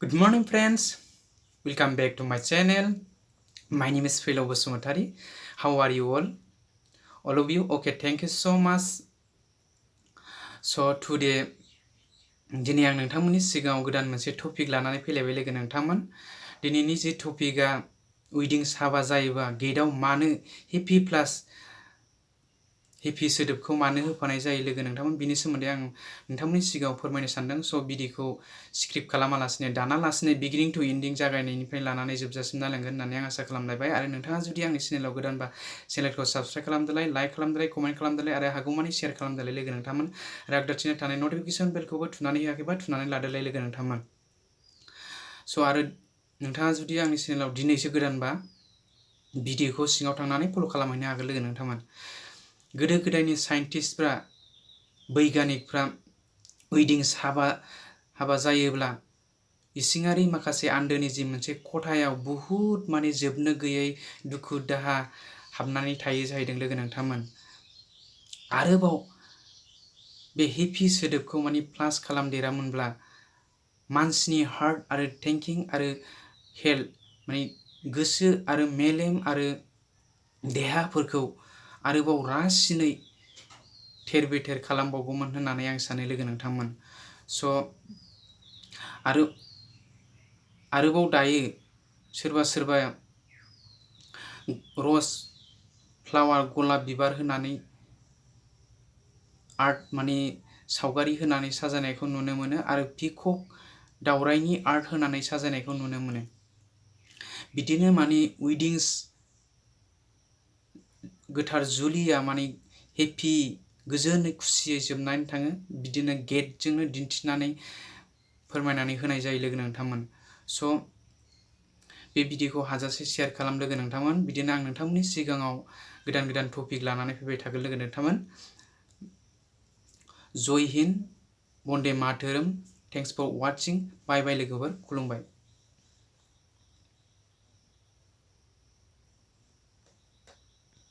Good morning, friends. Welcome back to my channel. My name is Fwilao Basumatary. How are you all? All of you? Okay, thank you so much. So today, दिनै आं नोंथांमोननि सिगाङाव गोदान मोनसे topic लानानै फैलायबाय लोगो नोंथांमोन। दिनैनि जे टपिकआ वेडिंस हाबा जायोबा गेटआव मानो हेपि सोदोबखौ मानो होफानाय जायो लोगो नोंथांमोन बिनि सोमोन्दै आं नोंथांमोननि सिगाङाव फोरमायनो सानदों। स' भिडिअखौ स्क्रिप्ट खालामालासिनो दानालासिनो बिगिनिं टु एन्डिं जागायनायनिफ्राय लानानै जोबजासिम नायलांगोन होननानै आं आसा खालामलायबाय। आरो नोंथाङा जुदि आंनि चेनेलाव गोदानबा चेनेलखौ साबस्क्राइब खालामदोलाय, लाइक खालामदोलाय, कमेन्ट खालामदोलाय आरो हागौमानि शेयार खालामदोलाय लोगो नोंथांमोन। आरो आगदाथिनो थानाय नटिफिकेसन बेलखौबो थुनानै होयाखैबा थुनानै लादोलाय लोगो नोंथांमोन। स' आरो नोंथाङा जुदि आंनि चेनेलाव दिनैसो गोदानबा भिडिअखौ सिङाव थांनानै फल' खालामहैनो हागोन लोगो नोंथांमोन। गोदो गोदायनि साइन्टिस्टफ्रा बैगानिकफ्रा वेडिंस हाबा जायोब्ला इसिङारि माखासे आन्दोनि जि मोनसे खथायाव बुहुत माने जोबनो गैयै दुखु दाहा हाबनानै थायो जाहैदों लोगो नोंथांमोन। आरोबाव बे हेपि सोदोबखौ माने प्लास खालामदेरामोनब्ला मानसिनि हार्ट आरो थिंकिं आरो हेल्थ माने गोसो आरो मेलेम आरो देहाफोरखौ आरोबाव रासिनै थेर बेथेर खालामबावगौमोन होननानै आं सानो लोगो नोंथांमोन। स' आरोबाव दायो सोरबा रज फ्लावार गलाब बिबार होनानै आर्ट माने सावगारि होनानै साजायनायखौ नुनो मोनो आरो पिकक दावरायनि आर्ट होनानै साजायनायखौ नुनो मोनो। बिदिनो माने वेडिंस गोथार जुलिया माने हेपि गोजोनै खुसियै जोबनानै थाङो। बिदिनो गेटजोंनो दिन्थिनानै फोरमायनानै होनाय जायो लोगो नोंथांमोन। स' बे भिडिअखौ हाजासे शेयार खालाम लोगो नोंथांमोन। बिदिनो आं नोंथांमोननि सिगाङाव गोदान टपिक लानानै फैबाय थागोन लोगो नोंथांमोन। जय हिन्द, बन्दे मातरम, थेंक्स फर वाचिं, बाय बाय लोगोफोर, खुलुमबाय।